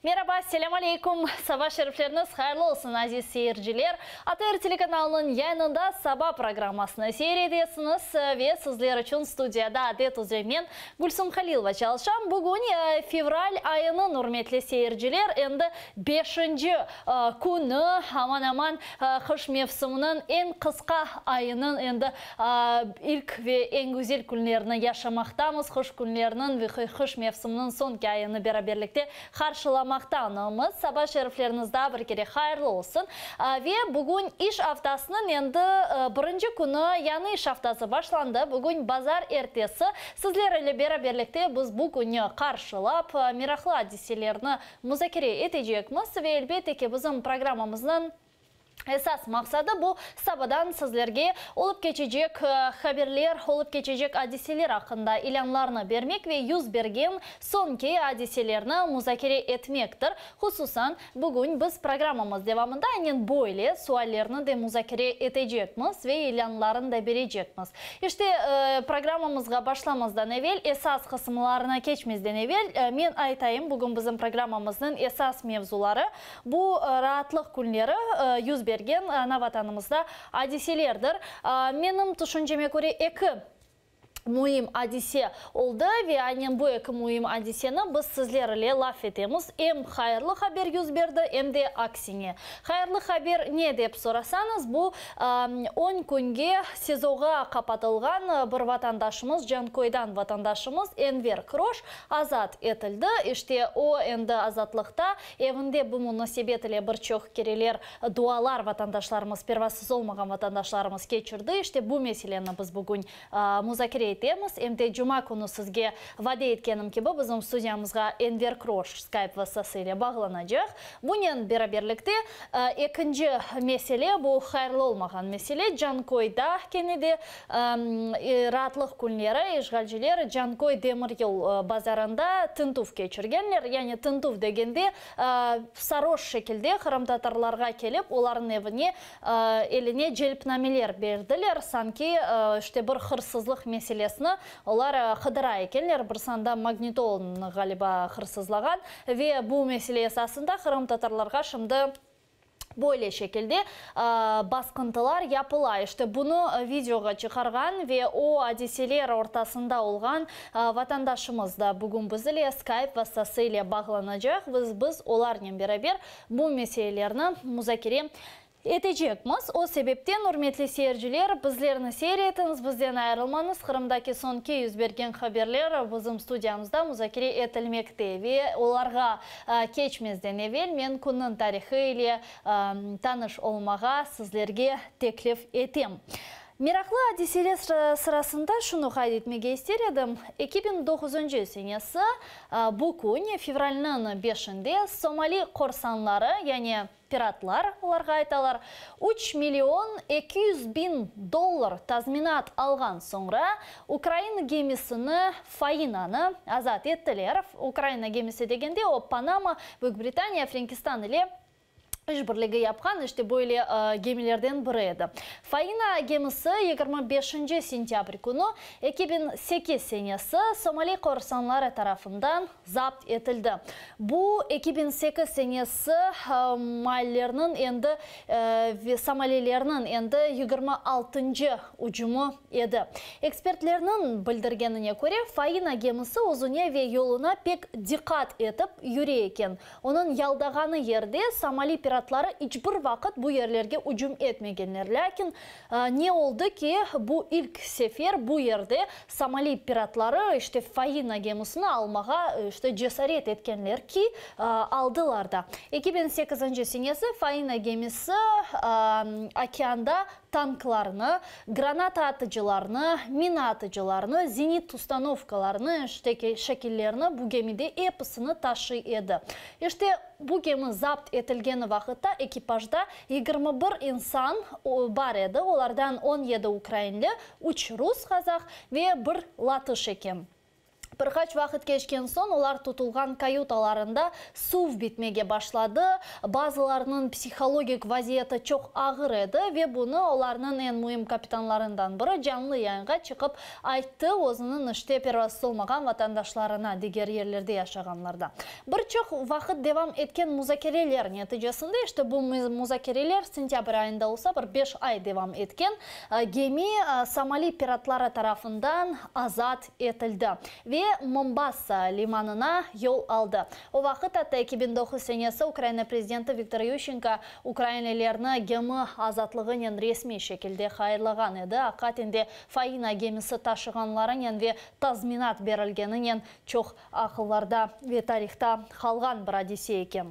Meraba, selâm aleyküm! Saba şerifleriñiz hayırlı olsun, aziz seyirciler! ATR telekanalınıñ yayınında Saba programmasını seyir etesiñiz ve sizler içün studiyada adet üzre men, Gülsum Halilova çalışam. Bugün fevral ayınıñ, ürmetli seyirciler, endi beşinci künü, aman-aman qış mevsiminiñ eñ qısqa ayınıñ endi İlk ve eñ güzel künlerni yaşamaqtamız, qış künleriniñ ve qış mevsiminiñ soñki ayını beraberlikte qarşılamaqtanımız. Saba şerifleriñiz daa bir kere hayırlı olsun. Ve bugün iş aftasınıñ endi birinci künü, yañı iş aftası başlandı. Bugün bazar ertesi. Sizler ile beraberlikte biz bu künni qarşılap, meraqlı adiselerni muzakere etecekmiz ve elbette ki, bizim programmamıznıñ Esas maqsadı bu, sabadan sizlerge olıp keçecek haberler, olıp keçecek adiseler aqqında ilânlarnı bermek ve yüz bergen soñki adiselerni muzakere etmektir. Hususan, bugün biz programmamız devamında aynen böyle suallerni de muzakere etecekmiz ve ilânlarını da berecekmiz. İşte, programmamızğa başlamazdan evel, esas qısımlarına keçmezden evel, men aytayım, bugün bizim programmamıznıñ esas mevzuları, Bu raatlıq künleri yüz bergen ana Vatanımızda adiselerdir. Menim tüşünceme köre, eki müim adise oldı ve aynen bu eki müim adiseni biz sizler ile laf etemiz. Em hayırlı haber yüz berdi, em de aksine. Hayırlı haber ne dep sorasañız, bu on künge SİZOğa qapatılğan bir vatandaşımız, Canköydan vatandaşımız Enver Kroş azat etildi. İşte, o endi azatlıqta. Evinde bu munasebet ile bir çoq kereler dualar vatandaşlarımız, pervasız olmağan vatandaşlarımız keçirdi. İşte bu meseleni biz bugün muzakere etemiz. Em de cuma künü sizge vade etkenim kibi, bizim studiyamızğa Enver Kroş Skype vastası ile bağlanacaq. Bunen beraberlikte ekinci mesele, bu hayırlı olmağan mesele, Cankoyda kene de Raatlıq künleri işğalciler Canköy demiryol bazarında tintüv keçirgenler. Yani tintüv degende, saroş şekilde qırımtatarlarğa kelip, olarnıñ evine eline celpnameler berdiler, sanki işte bir hırsızlıq meselesini olar qıdıra ekenler, bir sanda magnitolnı ğaliba hırsızlağan ve bu mesele esasında qırımtatarlarğa şimdi Böyle şekilde basqıntılar yapıla. İşte bunı videoğa çıqarğan ve o adiseler ortasında olğan vatandaşımız da bugün biz ile Skype vastası ile bağlanacaq. Biz olarnen beraber bu meselelerni muzakere etecekmiz. O sebepten, ürmetli seyirciler, bizlerni seyir etiñiz, bizden ayırılmañız. Qırımdaki soñki yüz bergen haberler bizim studiyamızda muzakere etilmekte ve olarğa Keçmezden evel men künniñ tarihı ile tanış olmağa sizlerge teklif etem. Meraqlı adiseler sırasında şunı qayd etmege ister edim, 2009-ncı senesi bu kün, fevralniñ beşinde, Somali korsanları, yani Piratlar, olarğa aytalar, üç million 200 biñ dollar tazminat alğan soñra, ukrain gemisini, Fainanı, azat ettiler. Ukraina gemisi degende, o, Panama, Büyük Britaniya, Frenkistan ile işbirligi yapqan, işte, böyle gemilerden biri edi. Faina gemisi 25-nci sentâbr künü, 2008 senesi, Somali korsanları tarafından zapt etildi. Bu 2008 senesi mallerniñ endi ve somalilerniñ endi 26-ncı ücümi edi. Ekspertlerniñ bildirgenine köre, Faina gemisi özüne ve yoluna pek diqqat etip yüre eken. Onıñ yaldağanı yerde somali piratları iç bir vaqıt bu yerlerge ücüm etmegenler. Lâkin ne oldı ki, bu ilk sefer bu yerde Somali piratları, işte, Faina gemisini almağa, işte, cesaret etkenler ki, aldılar da. 2008-nci senesi Faina gemisi okeanda tanklarnı, granata atıcılarnı, mina atıcılarnı, zenit ustanovkalarını, işte, şekillerni bu gemide episini taşıy edi. İşte, bu gemi zapt etilgeni vaqıtta ekipajda 21 insan bar edi, olardan 17 ukrainli, üç rus, qazah ve bir latış eken. Bir qaç vaqıt keçken soñ, olar tutulğan kayutalarında suv bitmege başladı, bazılarınıñ psihologik vaziyeti çoq ağır edi ve bunı olarnıñ eñ müim kapitanlarından biri canlı yayınğa çıqıp ayttı, özüniñ işte pervasız olmağan vatandaşlarına, diger yerlerde yaşağanlarda. Bir çoq vaqıt devam etken muzakereler neticesinde, işte bu muzakereler sentâbr ayında olsa, bir beş ay devam etken, gemi Somali piratları tarafından azat etildi ve Mombasa limanına yol aldı. O vaqıt, atta 2009 senesi Ukraina prezidenti Viktor Yuşçenko ukrainlilerni gemi azatlığınen resmiy şekilde hayırlağan edi. Aqiqaten de Faina gemisi taşığanlarınen ve tazminat berilgeninen çoq aqıllarda ve tarihta qalğan bir adise eken.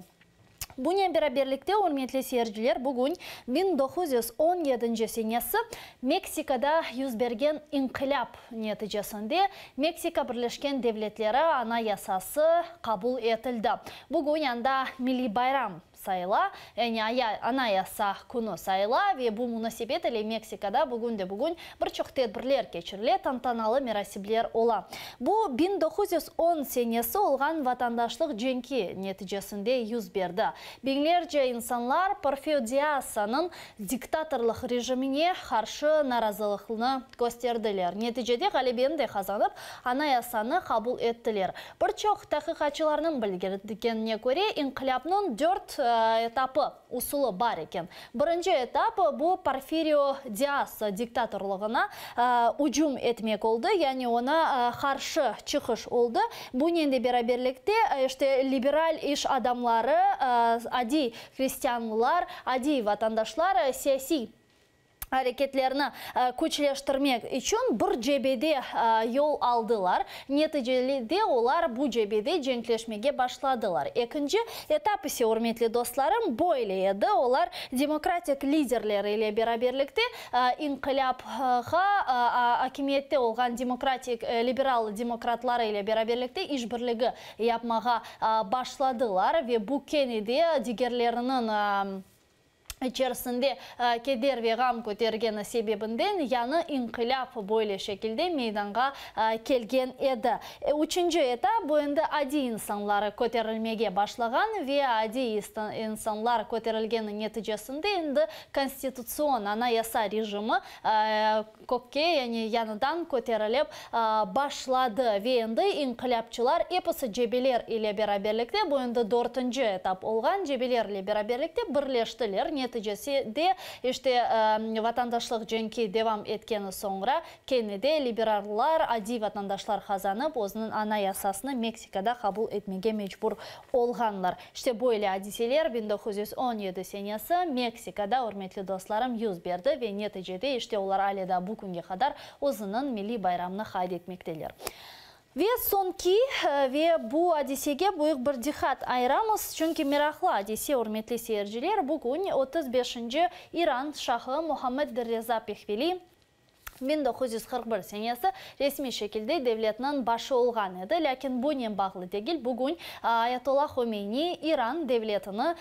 Bunen beraberlikte, ürmetli seyirciler, bugün 1917 senesi Meksikada yüz bergen inqilâp neticesinde Meksika Birleşken Devletleri Anayasası qabul etildi. Bugün anda milliy bayram sayıla, yani Anayasa künü sayıla ve bu munasebet ile Meksikada bugün de bugün bir çoq tedbirler keçirile, tantanalı merasimler ola. Bu 1910 senesi olğan vatandaşlıq cenki neticesinde yüz berdi. Biñlerce insanlar Porfirio Diasnıñ diktatorlıq rejimine qarşı narazılıqnı kösterdiler. Neticede ğalebeni de qazanıp, Anayasanı qabul ettiler. Bir çoq taqiqatçılarnıñ bildirgenine köre, inqilâpnıñ dört etapı, usulı bar eken. Birinci etap bu Porfirio Dias diktatorlığına ücüm etmek oldı, yani oña qarşı çıqış oldı. Bunen de beraberlikte işte liberal iş adamları, adiy hristianlar, adiy vatandaşlar siyasiy areketlerini küçleştirmek içün bir cebede yol aldılar. Neticede olar bu cebede cenkleşmege başladılar. Ekinci etap ise, ürmetli dostlarım, böyle edi. Olar demokratik liderleri ile beraberlikte inqilâpqa akimiyette olğan demokratik liberal demokratları ile beraberlikte işbirligi yapmağa başladılar ve bu kene de digerleriniñ içerisinde keder ve ğam kötergeni sebebinden yañı inqilâp böyle şekilde meydanğa kelgen edi. Üçünci etap bu endi adiy insanlar köterilmege başlağan ve adiy insanlar köterilgeni neticesinde endi konstitutsion anayasa rejimi kökke, yani yañıdan köterilip başladı ve endi inqilâpçılar episi cebeler ile beraberlikte, bu endi dörtünci etap olğan, cebeler ile beraberlikte birleştiler. Neticesinde işte vatandaşlıq cenki devam etkeni soñra kene de liberallar, adiy vatandaşlar qazanıp, özüniñ anayasasını Meksikada qabul etmege mecbur olğanlar. İşte böyle adiseler 1917 senesi Meksikada, ürmetli dostlarım, yüz berdi ve neticede işte olar ale daa bu künge qadar özüniñ milliy bayramını qayd etmekteler. Ve soñki ve bu adisege büyük bir diqqat ayıramız, çünki meraqlı adise, ürmetli seyirciler, bugün 35-nci İran şahı Muhammed Reza Pehveli 1941 senesi resmiy şekilde devletniñ başı olğan edi. Lâkin bunen bağlı degil. Bugün Ayatollah Homeyni İran devletini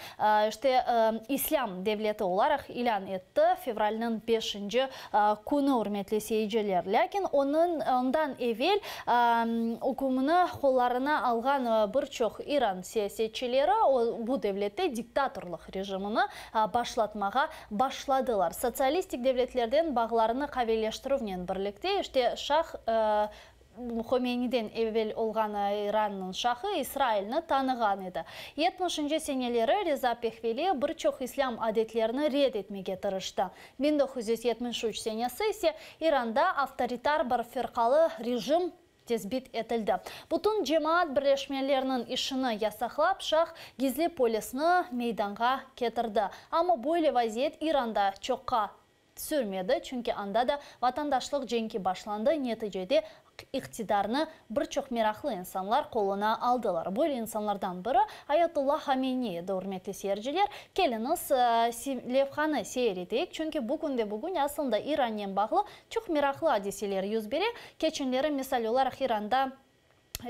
işte İslâm devleti olaraq ilân etti. Fevralniñ 5-nci künü, ürmetli seyirciler. Lâkin onıñ ondan evel ükümini qollarına alğan bir çoq İran siyasetçileri bu devlette diktatorlıq rejimini başlatmağa başladılar. Sotsialistik devletlerden bağlarını qaviyleştirüvnen birlikte işte şah Homeyniden evel olğan İrannıñ şahı İsrailni tanığan edi. 70-nci seneleri Reza Pehveli bir çoq islâm adetlerini red etmege tırıştı. 1973 senesi ise İranda avtoritar bir firqalı rejim tesbit etildi. Bütün cemaat birleşmeleriniñ işini yasaqlap, şah gizli polisni meydanğa ketirdi. Amma böyle vaziyet İranda çoqqa sürmedi, çünki anda da vatandaşlıq cenki başlandı. Neticede iqtidarnı bir çoq meraqlı insanlar qoluna aldılar. Böyle insanlardan biri Ayatollah Homeyni edi, ürmetli seyirciler. Keliñiz levhanı seyir eteyik, çünki bugün de bugün aslında İrannen bağlı çoq meraqlı adiseler yüz bere. Keçenleri misal olaraq İranda.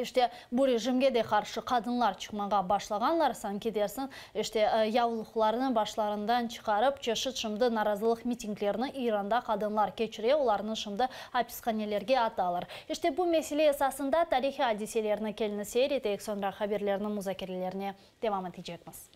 İşte, bu rejimge de qarşı qadınlar çıqmağa başlağanlar, sanki dersiñ, işte, yavluqlarını başlarından çıqarıp, çeşit şimdi narazılıq mitinglerini İranda qadınlar keçire, olarnı şimdi apishanelerge atalar. İşte, bu mesele esasında tarihiy adiselerni keliñiz seyir eteyik, soñra haberlerniñ muzakerelerine devam etecekmiz.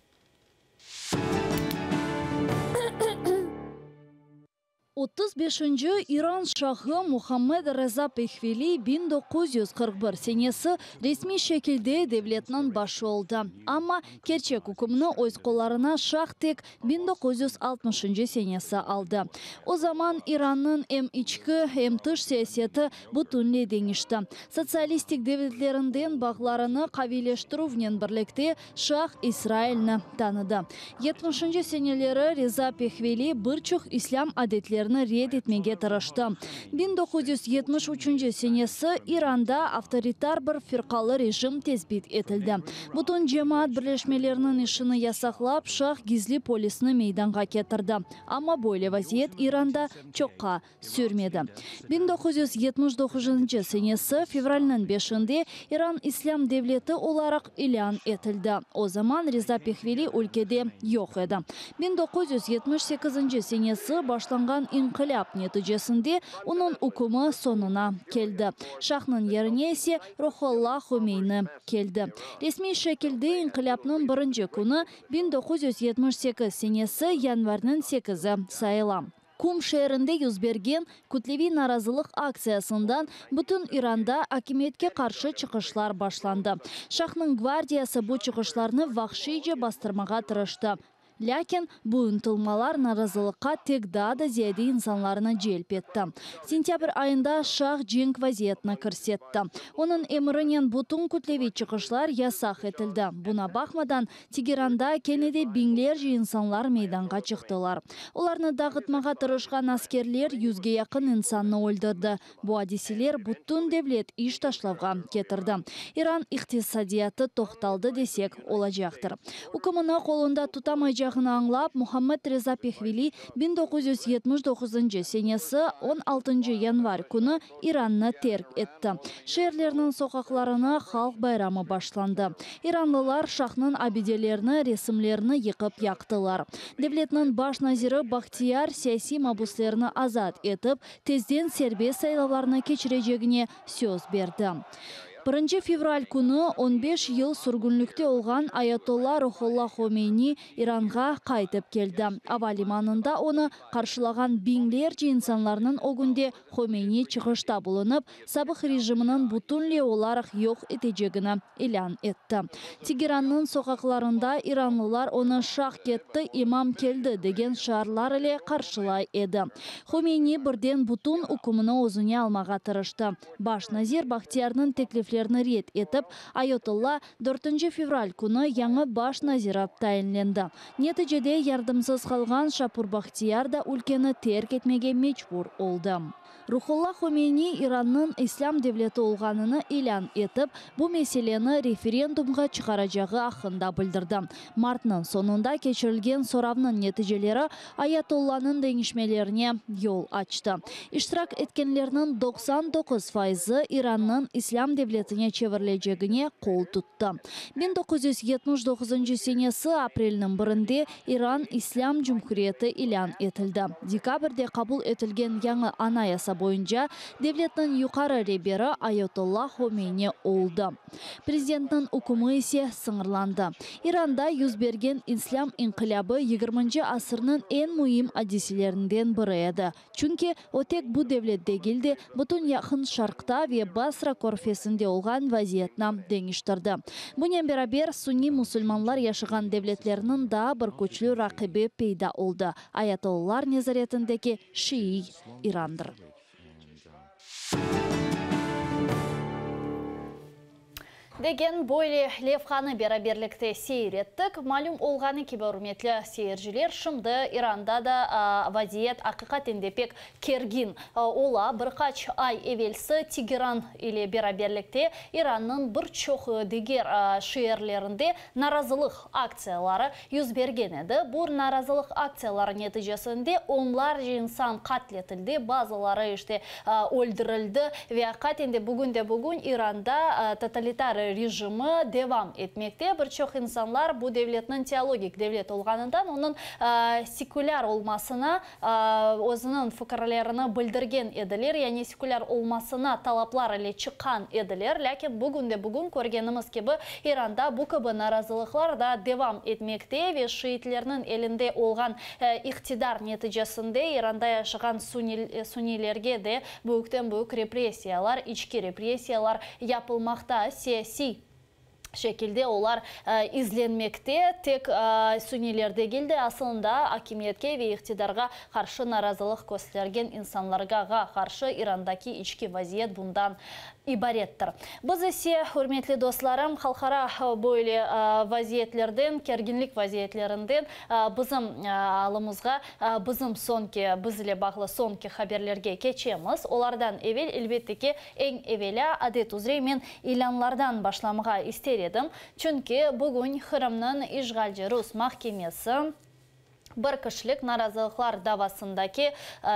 35-nci İran şahı Muhammed Reza Pehveli 1941 senesi resmiy şekilde devletniñ başı oldı. Amma kerçek ükümni öz qollarına şah tek 1960-ncı senesi aldı. O zaman İrannıñ em içki, em tış siyaseti bütünley deñişti. Sotsialistik devletlerinden bağlarını qaviyleştirüvnen birlikte Şah İsrailni tanıdı. Yetmişinci seneleri Reza Pehveli bir çoq islâm adetlerini red etmege tırıştı. 1973 senesi İranda avtoritar bir firqalı rejim tesbit etildi. Bütün cemaat birleşmeleriniñ işini yasaqlap, şah gizli polisni meydanğa ketirdi. Amma böyle vaziyet İranda çoqqa sürmedi. 1979 senesi fevralniñ beşinde İran İslâm Devleti olaraq ilân etildi. O zaman Reza Pehveli ülkede yoq edi. 1978 senesi başlanğan inqilâp neticesinde onıñ ükümi soñuna keldi. Şahnıñ yerine ise Ruhollah Homeyni keldi. Resmiy şekilde inqilâpnıñ birinci künü 1978 senesi yanvarniñ sekizi sayıla. Kum şeerinde yüz bergen kütleviy narazılıq aktsiyasından bütün İranda akimiyetke qarşı çıqışlar başlandı. Şahnıñ gvardiyası bu çıqışlarnı vahşiyce bastırmağa tırıştı. Lâkin bu ıntılmalar narazılıqqa tek daa da ziyade insanlarnı celp etti. Sentâbr ayında şah cenk vaziyetini kirsetti. Onıñ emrinen bütün kütleviy çıqışlar yasaq etildi. Buña baqmadan, Tegeranda kene de biñlerce insanlar meydanğa çıqtılar. Olarnı dağıtmağa tırışqan askerler yüzge yaqın insannı öldürdi. Bu adiseler bütün devlet iş taşlavğa ketirdi. İran iqtisadiyatı toqtaldı desek olacaqtır. Ükümini qolunda tutamaycağını añlap, Muhammed Reza Pehveli 1979 senesi 16 yanvar künü İrannı terk etti. Şeerlerniñ soqaqlarına halq bayramı başlandı. İranlılar şahnıñ abidelerini, resimlerini yıqıp yaqtılar. Devletniñ baş naziri Bahtiyar siyasiy mabuslerni azat etip, tezden serbest saylavlarnı keçirecegine söz berdi. Birinci fevral künü 15 yıl sürgünlikte olğan Ayatolla Ruhollah Homeyni İranğa qaytıp keldi. Ava limanında onı qarşılağan biñlerce insanlarnıñ ögünde Homeyni çıqışta bulunıp, sabıq rejiminiñ bütünley olaraq yoq etecegini ilân etti. Tegerannıñ soqaqlarında iranlılar onı Şah ketti, imam keldi degen şiarlar ile qarşılay edi. Homeyni birden bütün ükümini özüne almağa tırıştı. Baş nazir Bahtiyarnıñ tekliflerini red etip, Ayatolla dörtünci fevral künü yañı baş naziri tayinlendi. Neticede yardımsız qalğan Şapur Bahtiyar da ülkeni terk etmege mecbur oldı. Ruhollah Homeyni İrannıñ İslâm devleti olğanını ilân etip, bu meseleni referendumğa çıqaracağı aqqında bildirdi. Martnıñ soñunda keçirilgen soravnıñ neticeleri Ayatollanıñ deñişmelerine yol açtı. İştirak etkenlerniñ 99 fayızı İrannıñ İslâm devletine çevirilecegine qol tuttı. 1979 senesi aprelniñ birinde İran İslâm Cumhuriyeti ilân etildi. Dekabrde qabul etilgen yañı anayasa boyunca devletniñ yuqarı reberi Ayatollah Homeyni oldı. Prezidentniñ ükümi ise sıñırlandı. İranda yüz bergen İslâm inqilâbı yigirminci asırnıñ eñ müim adiselerinden biri edi. Çünki o tek bu devlet degil de, bütün Yaqın Şarqta ve Basra körfezinde olğan vaziyetni deñiştirdi. Bunen beraber, sunniy musulmanlar yaşağan devletlerniñ daa bir küçlü raqibi peyda oldı, ayatollar nezaretindeki şiiy İrandır. Degen böyle levhanı beraberlikte seyir ettik. Malüm olğanı kibi, ürmetli seyirciler, şimdi İranda da vaziyet aqiqaten de pek kergin ola. Bir qaç ay evelsi Tegeran ile beraberlikte İrannıñ bir çoq diger şeerlerinde narazılıq aktsiyaları yüz bergen edi. Bu narazılıq aktsiyaları neticesinde onlarca insan qatl etildi, bazıları işte öldürildi ve aqiqaten de bugün-de-bugün İranda totalitar rejimi devam etmekte. Bir çoq insanlar bu devletniñ teologik devlet olğanından onıñ sekulâr olmasına özüniñ fikirlerini bildirgen ediler, yani sekulâr olmasına talaplar ile çıqqan ediler. Lâkin bugün-de-bugün körgenimiz kibi, İranda bu kibi narazılıqlar da devam etmekte ve şiitlerniñ elinde olğan iqtidar neticesinde İranda yaşağan sunnilerge de büyükten-büyük repressiyalar, içki repressiyalar yapılmaqta, siyasiy şekilde olar izlenmekte. Tek sunniler degil de, aslında akimiyetke ve iqtidarğa qarşı narazılıq köstergen insanlarğa qarşı İrandaki içki vaziyet bundan ibarettir. Biz ise, ürmetli dostlarım, halqara böyle vaziyetlerden, kerginlik vaziyetlerinden bizim alımızğa, bizim soñki, biz ile bağlı soñki haberlerge keçemiz. Olardan evel, elbette ki, eñ evelâ, adet üzre men ilânlardan başlamağa ister edim. Çünki bugün Qırımnıñ işğalci rus mahkemesi bir kişilik narazılıqlar davasındaki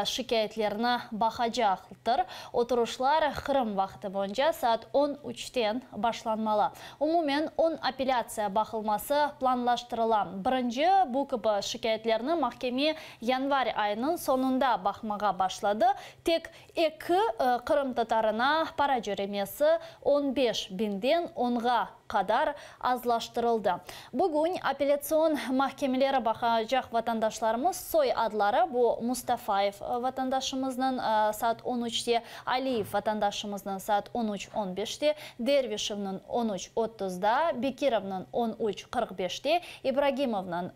şikâyetlerni baqacaqtır. Oturışlar Qırım vaqtı boyunca saat on üçten başlanmalı. Umumen on apellâtsiya baqılması planlaştırıla. Birinci bu kibi şikâyetlerni mahkeme yanvar ayınıñ soñunda baqmağa başladı. Tek eki qırımtatarına para cöremesi on beş biñden onğa qadar azlaştırıldı. Bugün apellâtsion mahkemeleri baqacaq vatandaşlarımız soy adları, bu Mustafayev vatandaşımıznıñ saat on üçte, Aliyev vatandaşımıznıñ saat on üç on beşte, Dervişevniñ on üç otuzda, Bekirovnıñ on üç qırq beşte, İbragimovnıñ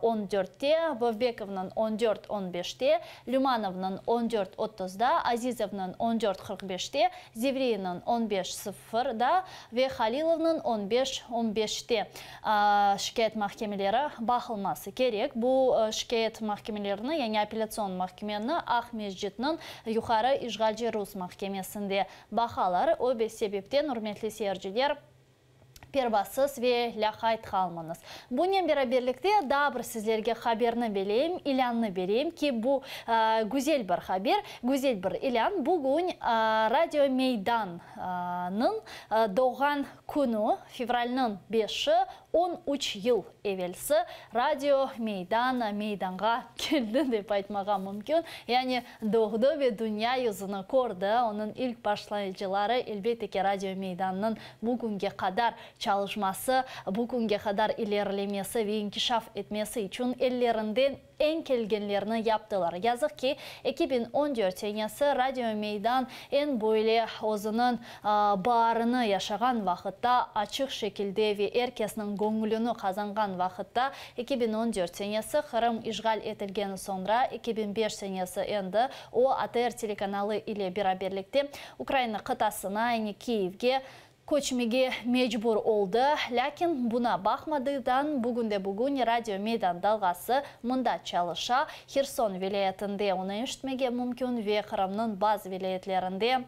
on dörtte, Bovbekovnıñ on dört on beşte, Lümanovnıñ on dört otuzda, Azizovnıñ on dört qırq beşte, Zevriyevniñ on beş sıfırda ve Halilovnıñ on beş on beşte şikâyet mahkemeleri baqılması kerek. Bu şikâyet mahkemelerini, yani apellâtsion mahkemeni Aqmescitniñ Yuqarı işğalci rus mahkemesinde baqalar. O sebepten, ürmetli seyirciler, pervasız ve lâqayt qalmañız. Bunen beraberlikte daa bir sizlerge haberni bereyim, ilânnı bereyim ki, bu güzel bir haber, güzel bir ilân. Bugün Radio Meydannıñ doğğan künü, fevralniñ beşi, on üç yıl evelsi Radio Meydan meydanğa keldi dep aytmağa mümkün. Yani doğdı ve dünya yüzüni kördi. Onıñ ilk başlayıcıları, elbette ki, Radio Meydannıñ bugünge qadar çalışması, bugünge qadar ilerilemesi ve inkişaf etmesi içün ellerinden eñ kelgenlerini yaptılar. Yazıq ki, 2014 senesi Radio Meydan eñ böyle özüniñ baarini yaşağan vaqıtta, açıq şekilde ve er kesniñ göñlüni qazanğan vaqıtta, 2014 senesi Qırım işğal etilgen soñra, 2005 senesi endi o ATR telekanalı ile beraberlikte Ukraina qıtasına, yani Kiyevge köçmege mecbur oldı. Lâkin buña baqmadan bugün-de-bugün Radio Meydan dalğası mında çalışa. Herson vilâyetinde onı eşitmege mümkün ve Qırımnıñ bazı vilâyetlerinde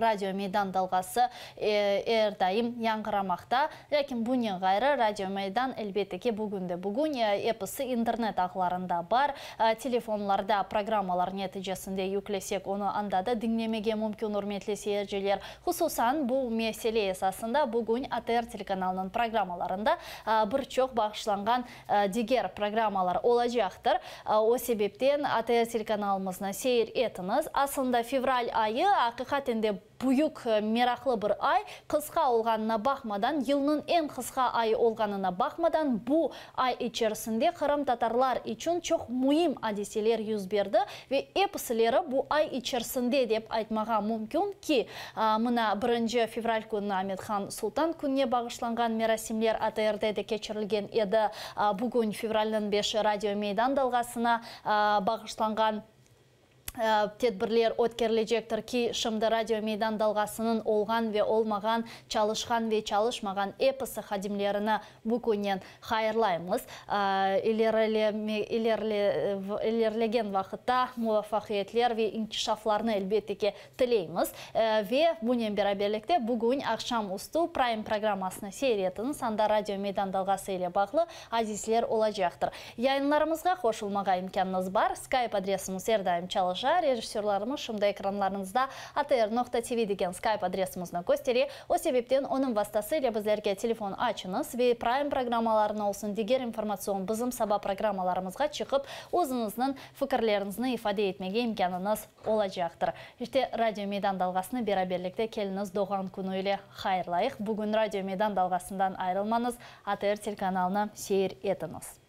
Radio Meydan dalğası er daim yañğıramaqta. Lâkin bunen ğayrı Radio Meydan, elbette ki, bugün-de-bugün episi internet ağlarında bar. Telefonlarda programmalar neticesinde yüklesek, onı anda da diñlemege mümkün, ürmetli seyirciler. Hususan bu mesele esasında bugün ATR telekanalınıñ programmalarında bir çoq bağışlanğan diger programmalar olacaqtır. O sebepten ATR telekanalımıznı seyir etiñiz. Aslında fevral ayı aqiqaten de büyük meraqlı bir ay. Qısqa olğanına baqmadan, yılnıñ eñ qısqa ayı olğanına baqmadan, bu ay içerisinde qırımtatarlar içün çoq müim adiseler yüz berdi ve episileri bu ay içerisinde dep aytmağa mümkün ki, mına birinci fevral künü Amethan Sultan kününe bağışlanğan merasimler ATRde de keçirilgen edi. Bugün fevralniñ beşi Radio Meydan dalğasına bağışlanğan. Tedbirler ötkerilecektir ki, şimdi Radio Meydan dalğasınıñ olğan ve olmağan, çalışqan ve çalışmağan episi hadimlerini bu künnen hayırlaymız. İlerilegen vaqıtta muvafaqiyetler ve inkişaflarnı elbette ki tileymiz. Ve bunen beraberlikte bugün aqşam üstü Prime programmasını seyir etiñiz, anda Radio Meydan dalğası ile bağlı adisler olacaqtır. Yayınlarımızğa qoşulmağa imkânıñız bar, Skype adresimiz er daim çalışa, rejissörlarımız şimdi ekranlarıñızda atr noqta tv degen Skype adresimizni köstere, o sebepten onıñ vastası ile bizlerge telefon açıñız ve Prime programmalarına olsun diger informatsion bizim saba programmalarımızğa çıqıp özüñizniñ fikirleriñizni ifade etmege imkânıñız olacaqtır. İşte, Radio Meydan dalğasını beraberlikte keliñiz doğğan künü ile hayırlayıq. Bugün Radio Meydan dalğasından ayrılmañız, ATR telekanalını seyir etiñiz.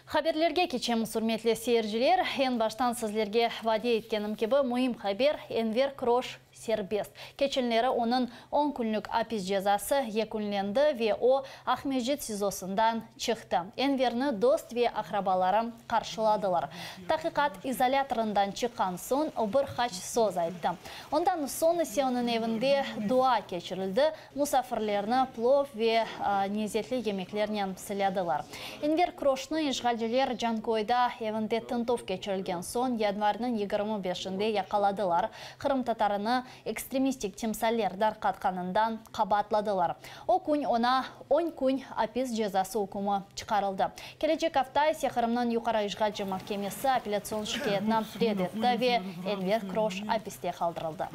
Haberlerge keçemiz, ürmetli seyirciler. Eñ baştan sizlerge vade etkenim kibi, müim haber, Enver Kroş serbest. Keçenleri onıñ on künlük apis cezası yekünlendi ve o, Aqmescit SİZOsından çıqtı. Enverni dost ve aqrabaları qarşıladılar. Taqiqat izolâtorından çıqqan soñ o bir qaç söz ayttı. Ondan soñ ise onıñ evinde dua keçirildi, musafirlerni plov ve lezetli yemeklernen sıladılar. Enver Kroşnı işğalciler Canköyda evinde tintüv keçirilgen soñ yanvarniñ 25-inde yaqaladılar, qırımtatarını ekstremistik timsaller darqatqanından qabaatladılar. O kün oña on kün apis cezası ükümi çıqarıldı. Kelecek afta ise Qırımnıñ Yuqarı işğalci mahkemesi apellâtsion şikâyetni red etti ve Enver Kroş apiste qaldırıldı.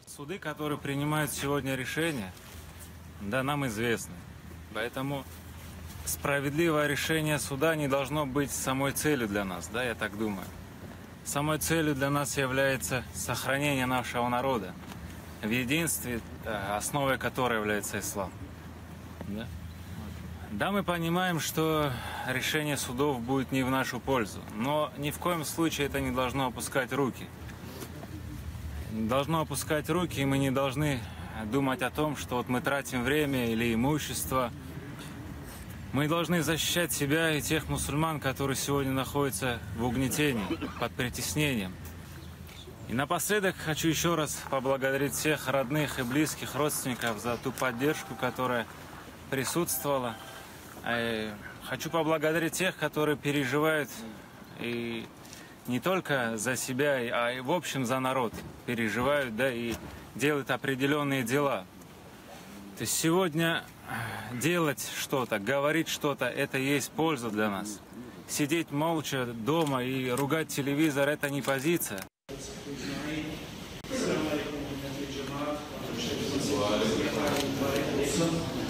Суды, которые принимают сегодня решения, да, нам известны. Поэтому справедливое решение суда не должно быть самой целью для нас, да, я так думаю. Самой целью для нас является сохранение нашего народа в единстве, э, основой которой является ислам. Да? Да, мы понимаем, что решение судов будет не в нашу пользу, но ни в коем случае это не должно опускать руки. Не должно опускать руки, и мы не должны думать о том, что вот мы тратим время или имущество. Мы должны защищать себя и тех мусульман, которые сегодня находятся в угнетении, под притеснением. И напоследок хочу еще раз поблагодарить всех родных и близких родственников за ту поддержку, которая присутствовала. Э, хочу поблагодарить тех, которые переживают и не только за себя, а и в общем за народ переживают, да, и делают определенные дела. То есть сегодня э, делать что-то, говорить что-то, это и есть польза для нас. Сидеть молча дома и ругать телевизор – это не позиция.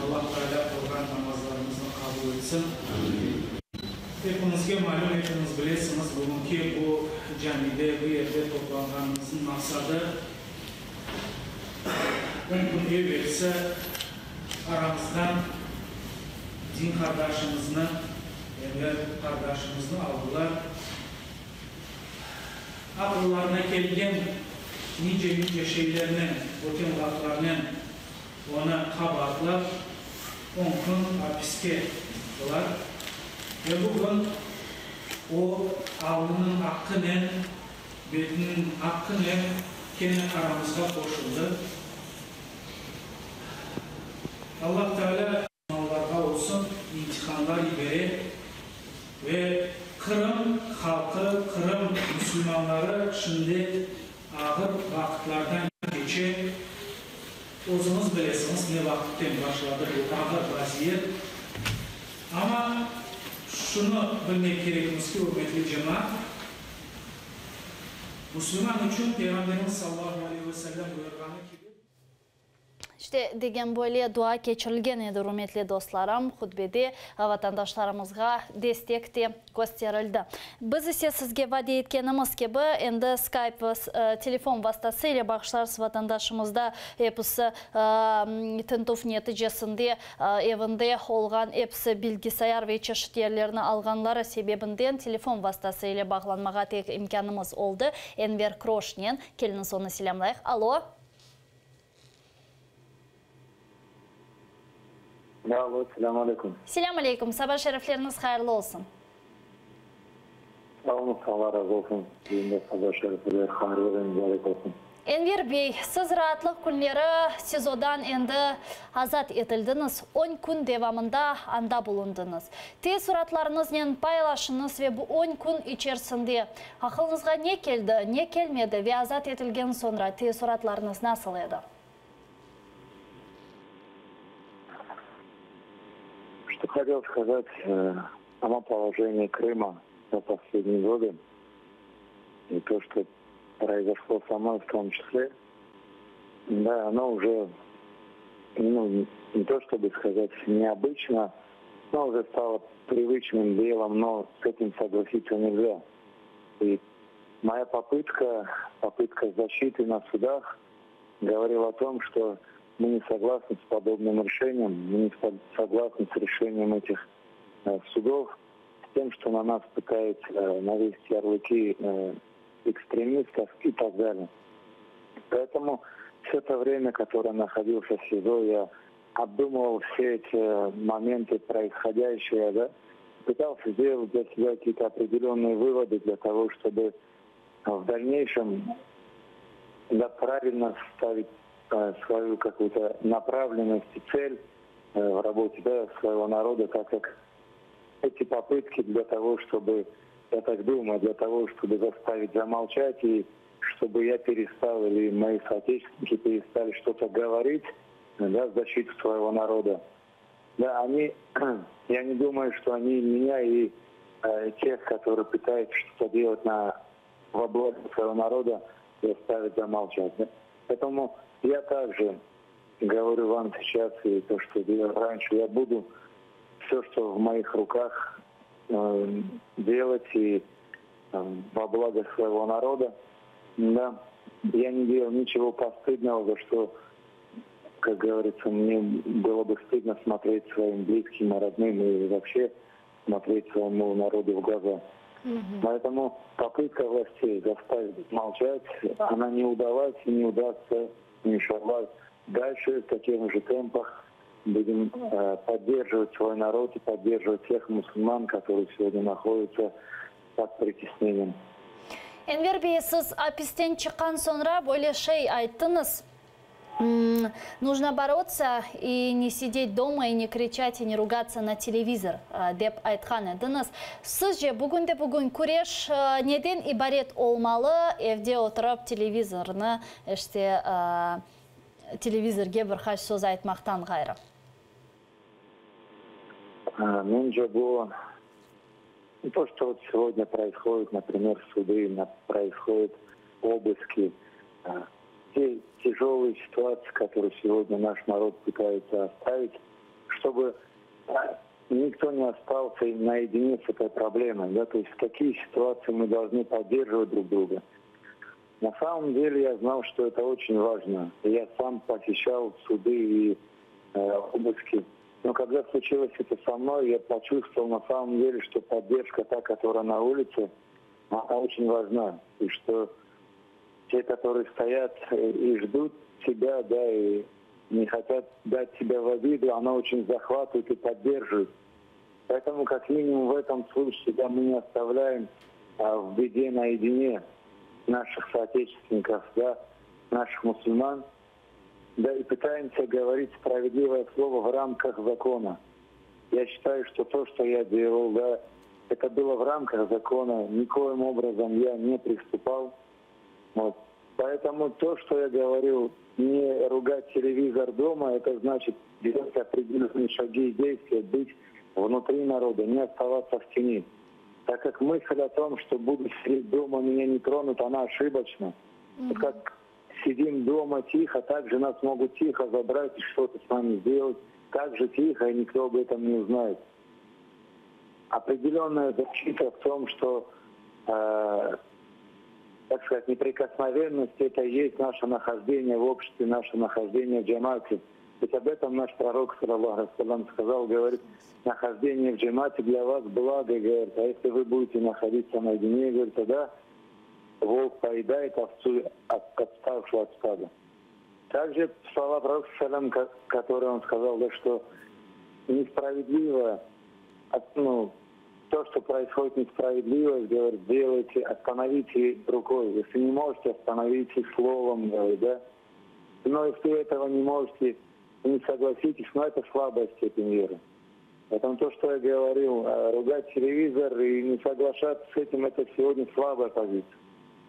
Allah Teala qılğan namazlarımıznı qabul etsin. Epiñizge malüm, epiñiz bilesiñiz, bugünki bu camide, bu yerde toplanğanımıznıñ maqsadı, on kün evelsi aramızdan din qardaşımıznı, Enver qardaşımıznı aldılar. Aqıllarına kelgen nice-nice şeylernen, öten laflarnen onı qabaatlap, on kün apiske tıqtılar. Ve bugün o, alnınıñ aqqınen, betiniñ aqqınen kene aramızğa qoşuldı. Allah Teala Musulmanlarğa olsun imtihanlar yibere ve Qırım halqı, Qırım musulmanları şimdi ağır vaqıtlardan keçe. Özüñiz bilesiñiz ne vaqıtten başladı bu ağır vaziyet. Amma şunı bilmek kerekmiz ki, ürmetli cemaat, musulman içün Peyğamberimiz sallallahu aleyhi ve sellem buyurğanı kibi, İşte, degen böyle dua keçirilgen edi, ürmetli dostlarım, hutbede vatandaşlarımızğa destek de kösterildi. Biz ise sizge vade etkenimiz kibi, endi Skype, telefon vastası ile bağışlarsız vatandaşımızda episi tintüv neticesinde evinde olğan episi bilgisayar ve çeşit yerlerni alğanları sebebinden telefon vastası ile bağlanmağa tek imkânımız oldı. Enver Kroşnen, keliñiz onı selâmlayıq. Alo. Alo, selâm aleyküm. Selâm aleyküm, saba şerifleriñiz hayırlı olsun. oluñız, Alla razı olsun, cümle saba şerifler hayırlı ve mübarek olsun. Enver bey, siz raatlıq künleri SİZOdan endi azat etildiñiz, on kün devamında anda bulundıñız. Teessuratlarıñıznen paylaşıñız ve bu on kün içersinde aqılıñızğa ne keldi, ne kelmedi ve azat etilgen soñra teessuratlarıñız nasıl edi? Что хотел сказать само положение Крыма за последние годы и то, что произошло со мной в том числе, да, оно уже, ну, не то чтобы сказать необычно, но уже стало привычным делом, но с этим согласиться нельзя. И моя попытка, попытка защиты на судах говорила о том, что мы не согласны с подобным решением, мы не согласны с решением этих судов, с тем, что на нас пытаются навесить ярлыки экстремистов и так далее. Поэтому все это время, которое находился в СИЗО, я обдумывал все эти моменты происходящие, да, пытался сделать для себя какие-то определенные выводы для того, чтобы в дальнейшем, да, правильно ставить свою какую-то направленность и цель в работе, да, своего народа, так как эти попытки для того, чтобы, я так думаю, для того, чтобы заставить замолчать и чтобы я перестал или мои соотечественники перестали что-то говорить, да, в защиту своего народа. Да, они, я не думаю, что они меня и тех, которые пытаются что-то делать во благо своего народа, заставят замолчать. Да? Поэтому я также говорю вам сейчас, и то, что делал раньше, я буду все, что в моих руках, делать и во благо своего народа. Да, я не делал ничего постыдного, за что, как говорится, мне было бы стыдно смотреть своим близким и родным и вообще смотреть своему народу в глаза. Поэтому попытка властей заставить молчать, она не удалась и не удастся, иншаллах. Дальше в таких же темпах будем поддерживать свой народ и поддерживать тех мусульман, которые сегодня находятся под притеснением. Enver bey, siz apisten çıqqan soñra böyle şey ayttıñız: Нужно бороться и не сидеть дома, и не кричать, и не ругаться на телевизор, dep aytqan ediñiz. Sizce bugünde bugün küreş neden ibaret olmalı evde oturıp televizornı, işte televizorge bir qaç söz aytmaqtan ğayrı? Mence bu то, что вот сегодня происходит, например, суды, происходят обыски, те тяжелые ситуации, которые сегодня наш народ пытается оставить, чтобы никто не остался наедине с этой проблемой. Да? То есть в такие ситуации мы должны поддерживать друг друга. На самом деле я знал, что это очень важно. Я сам посещал суды и обыски. Но когда случилось это со мной, я почувствовал на самом деле, что поддержка та, которая на улице, она очень важна. И что те, которые стоят и ждут тебя, да, и не хотят дать тебя в обиду, она очень захватывает и поддерживает. Поэтому, как минимум, в этом случае, да, мы не оставляем в беде наедине наших соотечественников, да, наших мусульман, да, и пытаемся говорить справедливое слово в рамках закона. Я считаю, что то, что я делал, да, это было в рамках закона, никоим образом я не приступал. Вот. Поэтому то, что я говорил, не ругать телевизор дома, это значит делать определенные шаги и действия, быть внутри народа, не оставаться в тени. Так как мысль о том, что буду сидеть дома, меня не тронут, она ошибочна. Вот как сидим дома тихо, так же нас могут тихо забрать и что-то с нами сделать. Так же тихо, и никто об этом не узнает. Определенная защита в том, что, так сказать, неприкосновенность — это и есть наше нахождение в обществе, наше нахождение в джамате. Ведь об этом наш пророк, саллаллаху алейхи ва саллям, сказал, говорит, нахождение в джамате для вас благо, говорит, а если вы будете находиться наедине, говорит, тогда волк поедает овцу, отставшую от стада. Также слова пророка, салям, которые он сказал, да, что несправедливо, ну, То, что происходит несправедливость, говорит, делайте, остановите рукой. Если не можете, остановите словом, говорит, да. Но если этого не можете, не согласитесь, но это слабая степень веры. Поэтому то, что я говорил, э, ругать телевизор и не соглашаться с этим, это сегодня слабая позиция.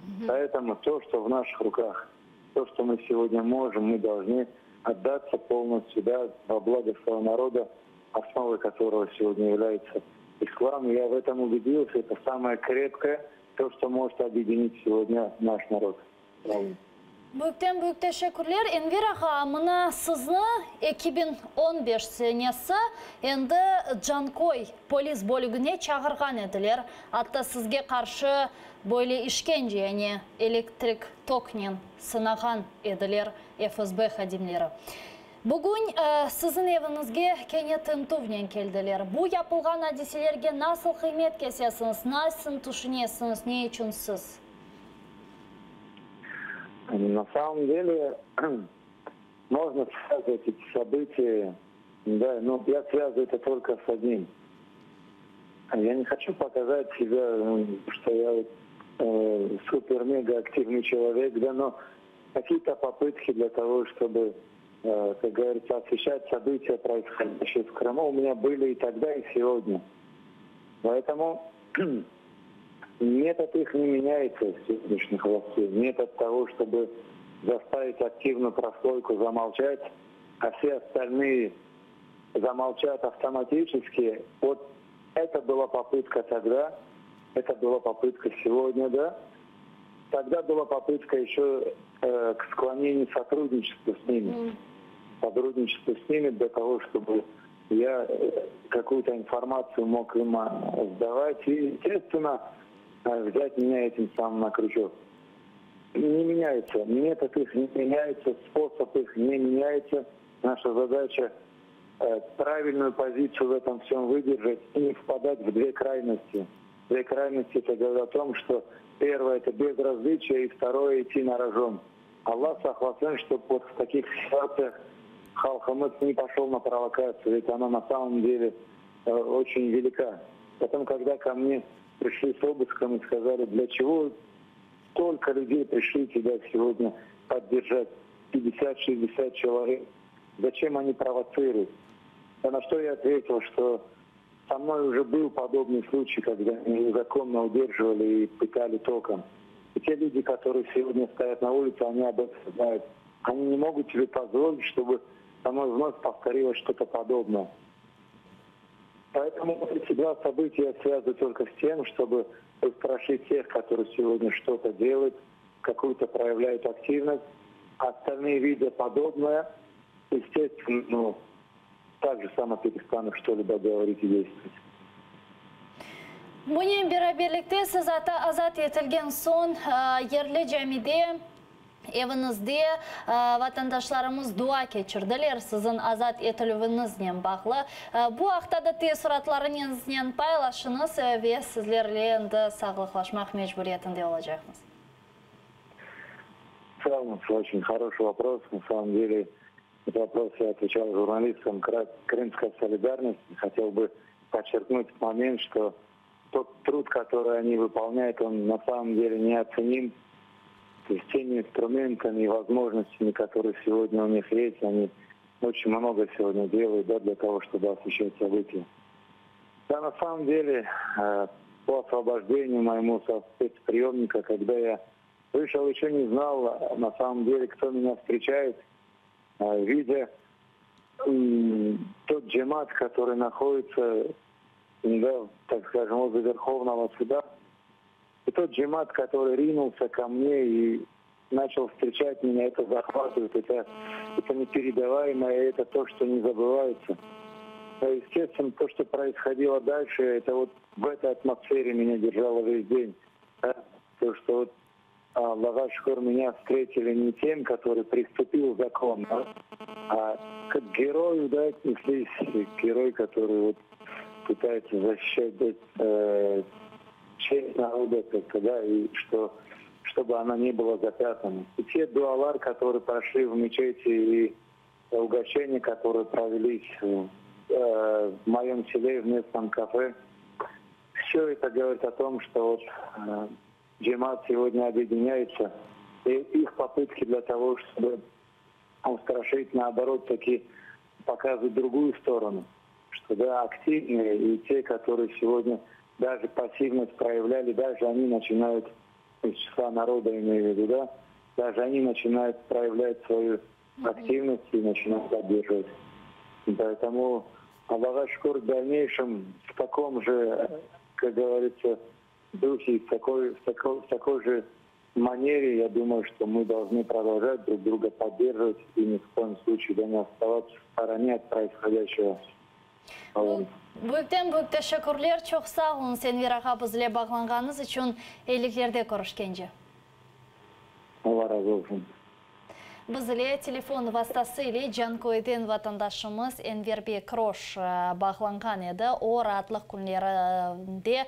Угу. Поэтому то, что в наших руках, то, что мы сегодня можем, мы должны отдаться полностью да, во благо своего народа, основой которого сегодня является ислам. Я в этом убедился. Это самое крепкое, то, что может объединить сегодня наш народ. Büyükten büyük teşekkürler, Enver ağa, mına sizni 2015 senesi endi Canköy polis bölügine çağırğan ediler, atta sizge qarşı böyle işkence, yani elektrik toknen sınağan ediler FSB hadimleri. Bugün siziñ eviñizge kene tintüvnen keldiler. Bu yapılğan adiselerge nasıl qıymet kesesiñiz, nasıl tüşünesiñiz, ne içün siz? На самом деле можно связывать эти события, да, но я связываю это только с одним. Я не хочу показать себя, что я э, супер-мега активный человек, да, но какие-то попытки для того, чтобы, э, как говорится, освещать события, происходящие в Крыму, у меня были и тогда, и сегодня. Поэтому метод их не меняется сегодняшних властей. Метод того, чтобы заставить активную прослойку замолчать, а все остальные замолчат автоматически. Вот это была попытка тогда, это была попытка сегодня, да. Тогда была попытка еще э, к склонению сотрудничества с ними. Mm. Сотрудничество с ними для того, чтобы я э, какую-то информацию мог им э, сдавать. И, естественно, э, взять меня этим самым на крючок. Не меняется. Метод их не меняется, способ их не меняется. Наша задача правильную позицию в этом всем выдержать и не впадать в две крайности. Две крайности это говорит о том, что первое это безразличие, и второе идти на рожон. Allah saqlasın, чтобы вот в таких ситуациях halqımız не пошел на провокацию, ведь она на самом деле э, очень велика. Потом, когда ко мне пришли с обыском и сказали, для чего столько людей пришли тебя сегодня поддержать, 50-60 человек, зачем они провоцируют? А на что я ответил, что со мной уже был подобный случай, когда меня незаконно удерживали и пытали током. И те люди, которые сегодня стоят на улице, они об этом знают. Они не могут себе позволить, чтобы со мной вновь повторилось что-то подобное. Поэтому эти два события я связываю только с тем, чтобы устрашить тех, которые сегодня что-то делают, какую-то проявляют активность. Остальные, видя подобное, естественно, ну, так же само перестанут что-либо говорить и действовать. Bunen beraberlikte siz atta azat etilgen soñ yerli camide eviñizde vatandaşlarımız dua keçirdiler siziñ azat etilüviñiznen bağlı. Bu aqta da teessuratlarıñıznen paylaşıñız ve sizlerle endi sağlıqlaşmaq mecburiyetinde olacaqmız. Очень хороший вопрос. На самом деле, этот вопрос я отвечал журналистам Крымской солидарности. Хотел бы подчеркнуть момент, что тот труд, который они выполняют, он на самом деле неоценим. То есть теми инструментами и возможностями, которые сегодня у них есть, они очень много сегодня делают да, для того, чтобы освещать события. Да, на самом деле, э, по освобождению моему со спецприемника, когда я вышел, еще не знал на самом деле, кто меня встречает, э, видя тот джемат, который находится, да, так скажем, возле Верховного суда, и тот джемат, который ринулся ко мне и начал встречать меня, это захватывает, это, это непередаваемое, это то, что не забывается. Естественно, то, что происходило дальше, это вот в этой атмосфере меня держало весь день. Да? То, что вот Allağa şükür меня встретили не тем, который преступил закон, да, а как герою, да, отнеслись, герой, который вот пытается защищать э, честь народа, как-то, да, и что, чтобы она не была запятнана. И те dualar, которые прошли в мечети, и угощения, которые провелись в, э, в моем селе, в местном кафе, Все это говорит о том, что вот э, джемат сегодня объединяется, и их попытки для того, чтобы устрашить, наоборот, таки показывают другую сторону, что да, активные и те, которые сегодня даже пассивность проявляли, даже они начинают, из числа народа имею в виду, да, даже они начинают проявлять свою активность и начинают поддерживать. Поэтому Allağa şükür в дальнейшем в таком же, как говорится, духе, в такой, в такой, в такой же манере, я думаю, что мы должны продолжать друг друга поддерживать и ни в коем случае да, не оставаться в стороне от происходящего. Büyükten büyük teşekkürler, çoq sağ oluñız Enver ağa bizle bağlanğanıñız içün eyliklerde körüşkence. Allah razı olsun. Bizle telefon vastası ile Canköyden vatandaşımız Enver Bekroş bağlanğan edi. O, raatlıq künlerinde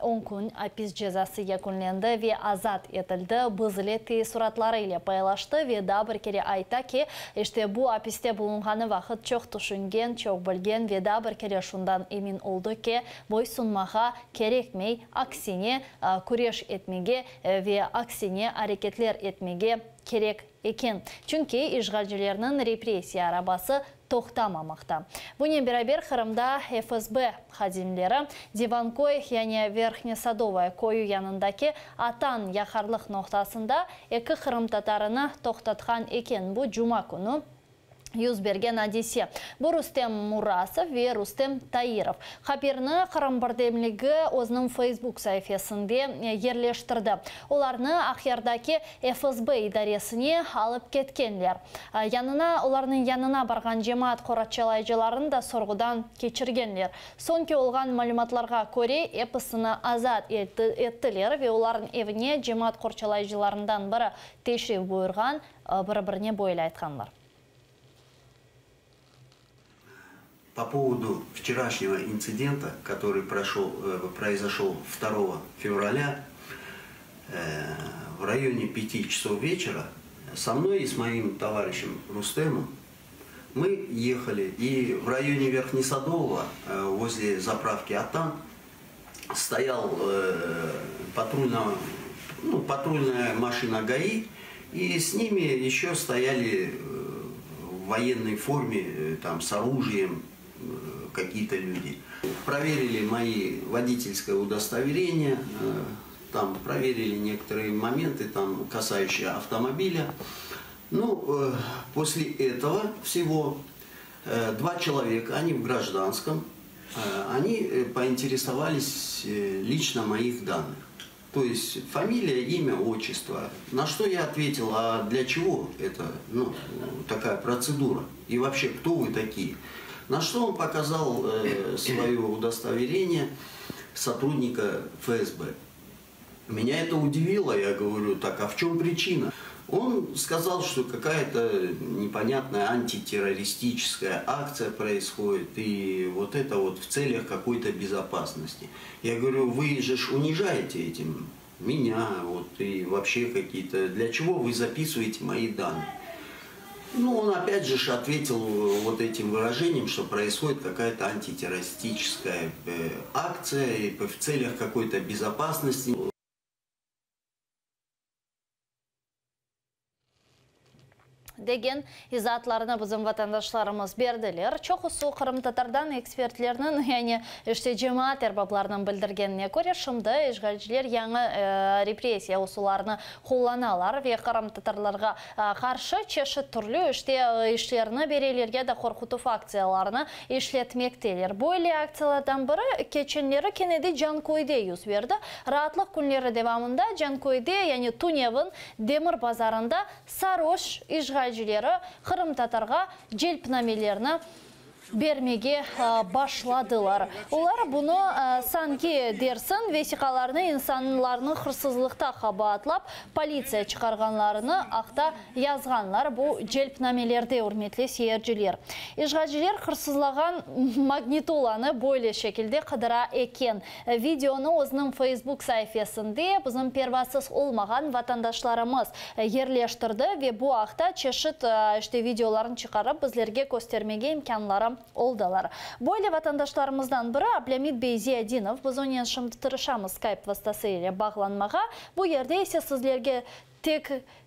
10 kün apis cezası yekünlendi ve azat etildi. Bizle teessuratları ile paylaştı ve daa bir kere ayta ki, işte bu apiste bulunğanı vaqıt çoq tüşüngen, çoq bilgen ve daa bir kere şundan emin oldı ki, boysunmağa kerekmey, aksine küreş etmege ve aksine areketler etmege kerek eken. Çünki işğalcilerniñ repressiya arabası toqtamamaqta. Bunen beraber Qırımda FSB hadimleri Divanköy, yani Verhnesadovaya köyü yanındaki Atan yaqarlıq noqtasında eki qırımtatarını toqtatqan eken. Bu cuma künü yüz bergen adise. Bu Rustem Murasov ve Rustem Tairov. Haberni Qırım birdemligi özüniñ Facebook saifesinde yerleştirdi. Olarnı Aqyardaki FSB idaresine alıp ketkenler. Yanına, olarnıñ yanına barğan cemaat qorçalayıcılarını da sorğudan keçirgenler. Soñki olğan malümatlarğa köre, episini azat ettiler ve olarnıñ evine cemaat qorçalayıcılarından biri teşrif buyurğan, biri-birine böyle aytqanlar. По поводу вчерашнего инцидента, который прошел, произошел 2 февраля в районе 5 часов вечера, со мной и с моим товарищем Рустемом мы ехали, и в районе Верхнесадового, возле заправки Атан, стоял патрульная, ну, патрульная машина ГАИ, и с ними еще стояли в военной форме, там, с оружием какие-то люди. Проверили мои водительское удостоверение, там проверили некоторые моменты, там, касающиеся автомобиля. Ну, после этого всего два человека, они в гражданском, они поинтересовались лично моих данных. То есть фамилия, имя, отчество. На что я ответил, а для чего это, ну, такая процедура? И вообще, кто вы такие? На что он показал свое удостоверение сотрудника ФСБ. Меня это удивило, я говорю, так, а в чем причина? Он сказал, что какая-то непонятная антитеррористическая акция происходит, и вот это вот в целях какой-то безопасности. Я говорю, вы же ж унижаете этим меня, вот, и вообще какие-то... Для чего вы записываете мои данные? Ну, он опять же ж ответил вот этим выражением, что происходит какая-то антитеррористическая акция и в целях какой-то безопасности. Degen izaatlarını bizim vatandaşlarımız berdiler. Çoqusı qırımtatardan ekspertlerniñ, yani işte cemaat erbaplarınıñ bildirgenine köre, şimdi işğalciler yañı repressiya usullarını qullanalar ve qırımtatarlarğa qarşı çeşit türlü işte işlerini bereler ya da qorqutuv aktsiyalarını işletmekteler. Böyle aktsiyalardan biri keçenleri kene de Canköyde yüz berdi. Raatlıq künleri devamında Canköyde, yani tünevin Demir bazarında saroş işğalcileri qırımtatarğa celpnamelerni bermege başladılar. Olar bunı sanki dersiñ vesiqalarnı insanlarnı hırsızlıqta qabaatlap politsiya çıqarğanlarını aqta yazğanlar bu celpnamelerde, ürmetli seyirciler. İşğalciler hırsızlağan magnitolanı böyle şekilde qıdıra eken. Videonı özüniñ Facebook saifesinde bizim pervasız olmağan vatandaşlarımız yerleştirdi ve bu aqta çeşit işte videolarnı çıqarıp bizlerge köstermege imkânları. oldılar. Böyle vatandaşlarımızdan biri Ablâmit bey Ziyadinov, biz onen şimdi tırışamız Skype vastası ile bağlanmağa. Bu yerde ise sizlerge tek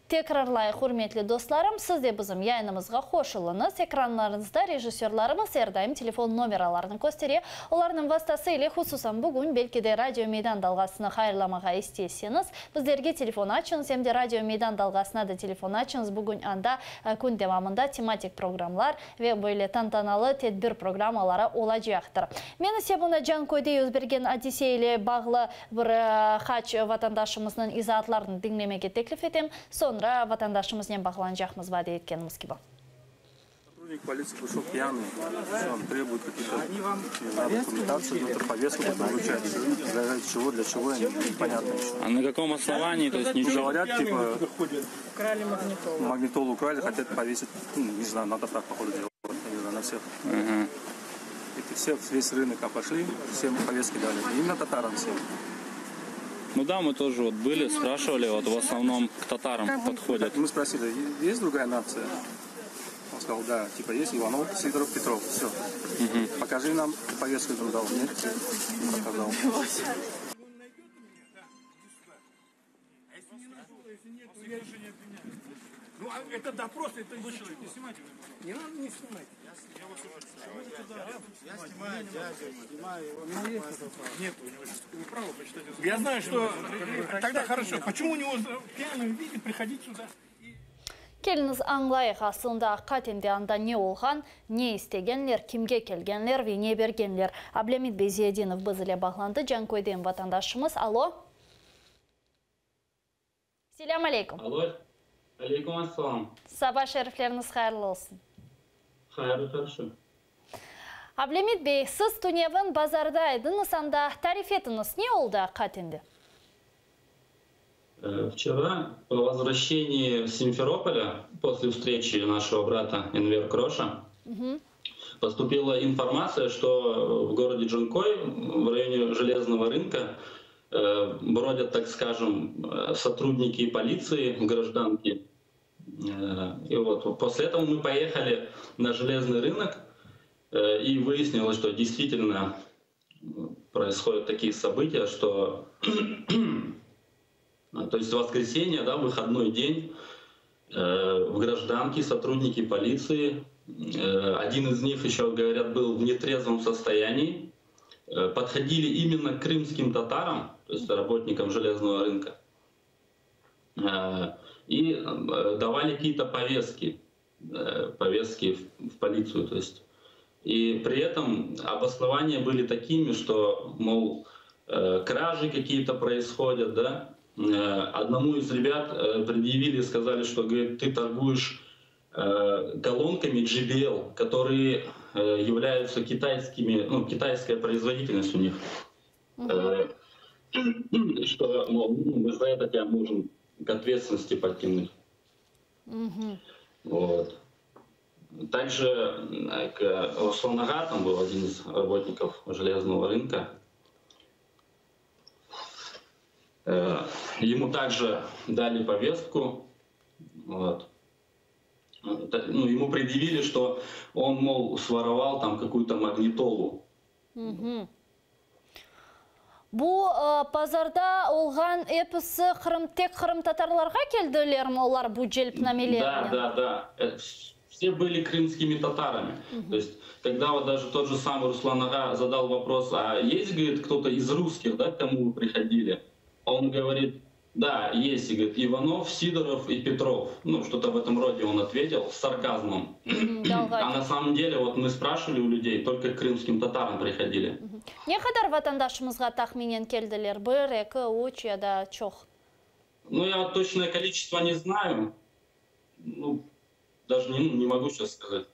tekrarlayıq, ürmetli dostlarım, siz de bizim yayınımızğa qoşulıñız. Ekranlarıñızda rejissörlarımız er daim telefon nomeralarını köstere. Olarnıñ vastası ile hususan bugün belki de Radio Meydan dalğasını hayırlamağa isteseñiz, bizlerge telefon açıñız, em de Radio Meydan dalğasına da telefon açıñız. Bugün anda kün devamında tematik programlar ve böyle tantanalı tedbir programmaları olacaqtır. Men ise mına Canköyde yüz bergen adise ile bağlı bir qaç vatandaşımıznıñ izaatlarını diñlemege teklif etem. Soñra vatandaşımıznen bağlanacaqmız vade etkenimiz kibi. Сотрудник полиции пришел пьяный, он требует какие-то, не знаю, документацию, какую-то повестку вручать. Для чего, для чего, непонятно еще. А на каком основании? То есть ничего? Говорят, типа, Украли магнитолу. Магнитолу украли, хотят повесить, ну, не знаю, надо так, походу, делать, не знаю, на всех. Ага. Это все, весь рынок обошли, всем повестки дали. Именно татарам всем. Ну да, мы тоже вот были, спрашивали, вот в основном к татарам подходят. Мы спросили, есть другая нация? Он сказал, да, типа есть Иванов, Сидоров, Петров, все. Угу. Покажи нам повестку, он дал. Нет, не показал. Ну, а это допрос, это не не снимайте. Не надо не снимать. Я снимаю дядю, снимаю его. Нет, у него сейчас право почитать. Я знаю, что... Тогда хорошо. Почему у него в пьяном виде приходить сюда? Keliñiz añlayıq, aslında aqiqaten de anda ne olğan, ne istegenler, kimge kelgenler ve ne bergenler. Ablâmit bey Ziyadinov biz ile bağlandı, Canköyden vatandaşımız. Alo. Selâm aleyküm. Alo. Aleyküm assalam. Saba şerifleriñiz hayırlı olsun. Hayırlı qarşı. Ablâmit bey, siz tünevin bazarda ediñiz anda, tarif etiñiz, ne oldı aqiqaten de? Вчера по возвращении с Симферополя, после встречи нашего брата Энвер Кроша, поступила информация, что в городе Джанкой, в районе Железного рынка, бродят, так скажем, сотрудники полиции, гражданки. И вот после этого мы поехали на Железный рынок, и выяснилось, что действительно происходят такие события, что то есть в воскресенье, да, выходной день, в гражданке сотрудники полиции, один из них еще, говорят, был в нетрезвом состоянии, подходили именно к крымским татарам, то есть работникам железного рынка, и давали какие-то повестки, повестки в полицию. То есть. И при этом обоснования были такими, что, мол, кражи какие-то происходят, да. Одному из ребят предъявили, сказали, что, говорит, ты торгуешь колонками JBL, которые являются китайскими, ну, китайская производительность у них. Что, мол, ну, мы за это тебя можем к ответственности подтянуть. Вот. Также к Руслан ağa, там был один из работников железного рынка. Ему также дали повестку. Вот. Ну, ему предъявили, что он, мол, своровал там какую-то магнитолу. Угу. Bu pazarda olğan episi qırım, tek qırımtatarlarğa keldilermi olar bu celpnamelernen? Да, да, да. Все были крымскими татарами. То есть, когда вот даже тот же самый Руслан ağa задал вопрос, а есть, говорит, кто-то из русских, да, к кому вы приходили? Он говорит, да, есть, и говорит, Иванов, Сидоров и Петров. Ну, что-то в этом роде он ответил с сарказмом. А на самом деле, вот мы спрашивали у людей, только к крымским татарам приходили. Ne qadar vatandaşımızğa tahminen keldiler? Bir, eki, üç ya da çoq? Ну, я вот точное количество не знаю. Ну, даже не, не могу сейчас сказать.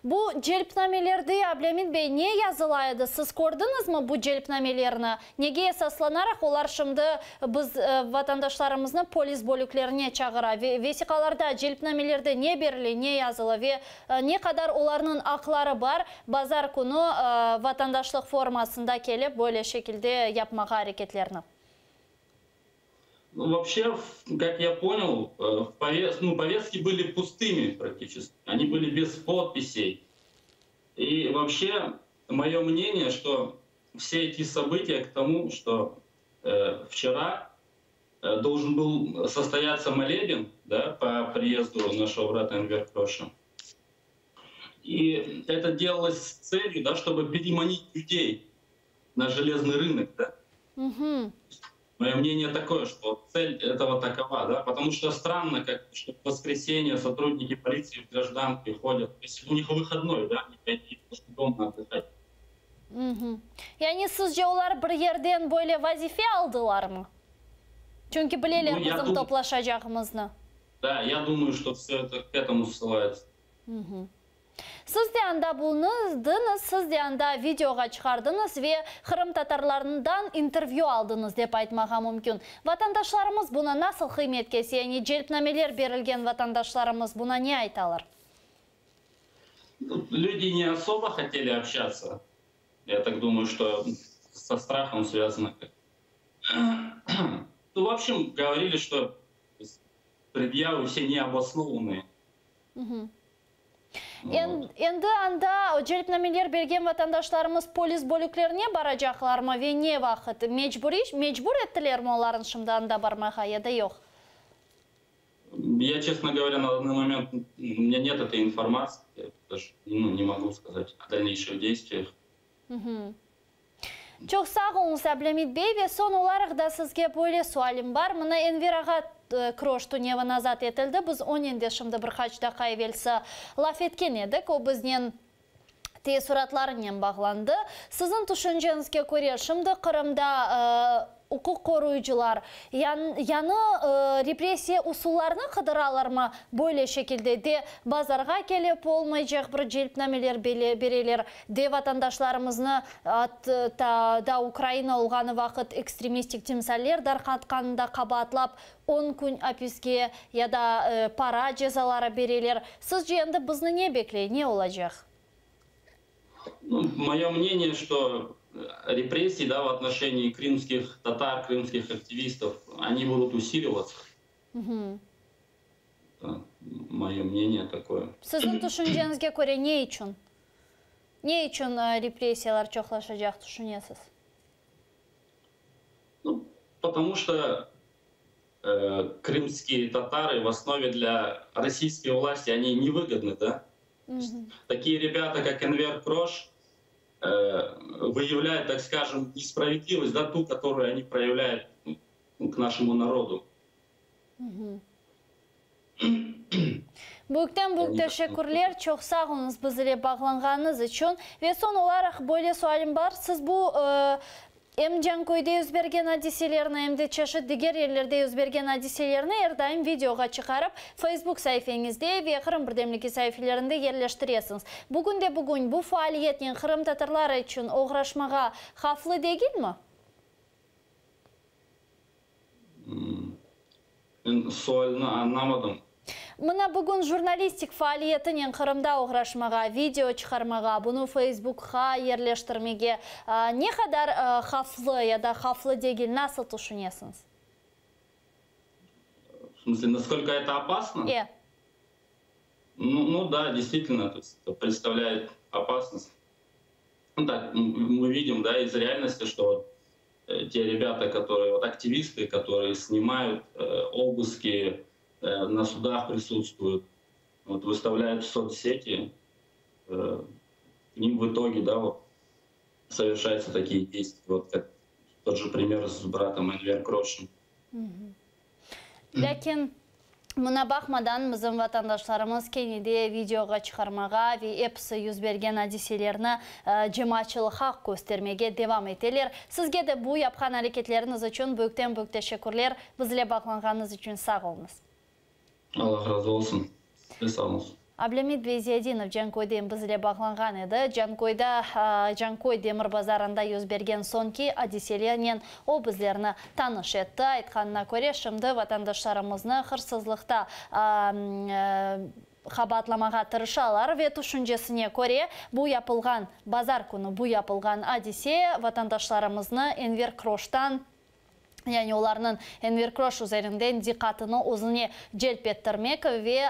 Bu celpnamelerde, Ablâmit bey, ne yazıla edi? Siz kördiñizmi bu celpnamelerni? Nege esaslanaraq olar şimdi biz vatandaşlarımıznı polis bölüklerine çağıra? Ve vesiqalarda, celpnamelerde ne berile, ne yazılı ve ne qadar olarnıñ aqları bar bazar künü vatandaşlıq formasında kelip böyle şekilde yapmağa areketlerni? Ну, вообще, как я понял, ну, повестки были пустыми практически. Они были без подписей. И вообще, мое мнение, что все эти события к тому, что э, вчера э, должен был состояться молебен да, по приезду нашего брата Энвер Кроша. И это делалось с целью, да, чтобы переманить людей на железный рынок. Да? Угу. Мое мнение такое, что цель этого такова, да, потому что странно, как что в воскресенье сотрудники полиции в гражданке ходят, то есть у них выходной, да, они пойти дома отдыхать. Yani sizce olar bir yerden böyle vazife aldılarmı? Çünki bileler bizim toplaşacağımıznı. Da, ya думаю, что все это к этому ссылается. Siz de anda bulundıñız, siz de anda videoğa çıqardıñız ve qırımtatarlarından intervyü aldıñız, dep aytmağa mümkün. Vatandaşlarımız buña nasıl qıymet kese, yani celpnameler berilgen vatandaşlarımız buña ne aytalar? Люди не особо хотели общаться. Я так думаю, что со страхом связано. Ну, в общем, говорили, что предъявы все необоснованные. Угу. Endi anda celpnameler bergen vatandaşlarımız polis bölüklerine baracaqlarmı ve ne vaqıt? Mecburiy, mecbur ettilermi olarnı şimdi anda barmağa ya da yoq? Я, честно говоря, на данный момент у меня нет этой информации. Я даже ну, не могу сказать о дальнейших действиях. Çoq sağ oluñız, Ablâmit bey, ve soñ olaraq da sizge böyle sualim bar. Mına Enver ağa Kroş tünevin azat etildi. Biz onen de şimdi bir qaç daqqa evelsi laf etken edik. O biznen teessuratlarınen bağlandı. Siziñ tüşünceñizge köre, şimdi Qırımda uquq qoruyıcılar yañı repressiya usullarını qıdıralarmı? Böyle şekilde de bazarğa kelip olmaycaq bir celpnameler bereler, de vatandaşlarımıznı atta da Ukraina olğanı vaqıt ekstremistik timsaller darqatqanında qabaatlap on kün apiske ya da para cezaları bereler. Sizce endi bizni ne bekley, ne olacaq? Ну, мое мнение, что репрессии да, в отношении крымских татар, крымских активистов, они будут усиливаться. Угу. Это мое мнение такое. Siziñ tüşünceñizge köre ne içün? Ne içün repressiyalar çoqlaşacaq tüşünesiz? Ну, потому что э, крымские татары в основе для российской власти, они невыгодны, да? Угу. Такие ребята, как Энвер Крош, э, выявляют, так скажем, несправедливость, да, ту, которую они проявляют ну, к нашему народу. Угу. Büyükten büyük teşekkürler, çoq sağ oluñız biz ile bağlanğanıñız içün. Ve soñ olaraq böyle sualim bar, siz bu em Canköyde yüz bergen adiselerni, em de çeşit diger yerlerde yüz bergen adiselerni er daim videoğa çıqarıp, Facebook saifeñizde ve Qırım birdemligi saifelerinde yerleştiresiñiz. Bugün de bugün bu faaliyetnen qırımtatarlar içün oğraşmağa havflı degilmi? Men sualni añlamadım. Mına bugün jurnalistik faaliyetinen Qırımda oğraşmağa, video çıqarmağa, bunı Facebookqa yerleştirmege ne qadar havflı ya da havflı degil, nasıl tüşünesiñiz? В смысле, насколько это опасно? E. Ну, ну да, действительно, то есть это представляет опасность. Ну так, мы видим, да, из реальности, что вот, э, те ребята, которые, вот активисты, которые снимают э, обыски, э, на судах присутствуют, вот, выставляют в соцсети, э, к ним в итоге, да, вот, совершаются такие действия, вот как тот же пример с братом Энвер Крошем. Lâkin buña baqmadan bizim vatandaşlarımız kene de videoğa çıqarmağa ve episi yüz bergen adiselerni cemaatçılıqqa köstermege devam eteler. Sizge de bu yapqan areketleriñiz içün büyükten büyük teşekkürler. Biz ile bağlanğanıñız içün sağ oluñız. Allah razı olsun. Siz de sağ oluñız. Ablâmit bey Ziyadinov Canköyden biz ile bağlanğan edi. Canköyda, Canköy demir bazarında yüz bergen soñki adiselernen o bizlerni tanış etti. Aytqanına köre, şimdi vatandaşlarımıznı hırsızlıqta qabaatlamağa tırışalar ve tüşüncesine köre, bu yapılğan, bazar künü bu yapılğan adise vatandaşlarımıznı Enver Kroştan. Yani olarnıñ Enver Kroş üzerinden diqqatını özüne celp ettirmek ve